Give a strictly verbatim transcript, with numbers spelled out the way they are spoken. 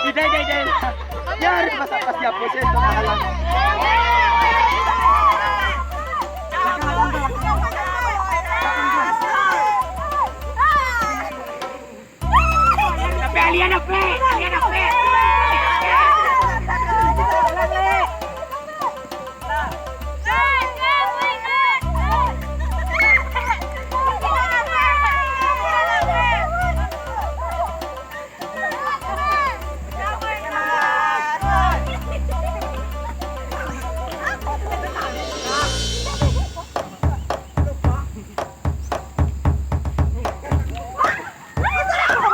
Idai, idai, idai. Ya, harus masak pasti apa sih? Halang. Tapi alien apa? Alien apa?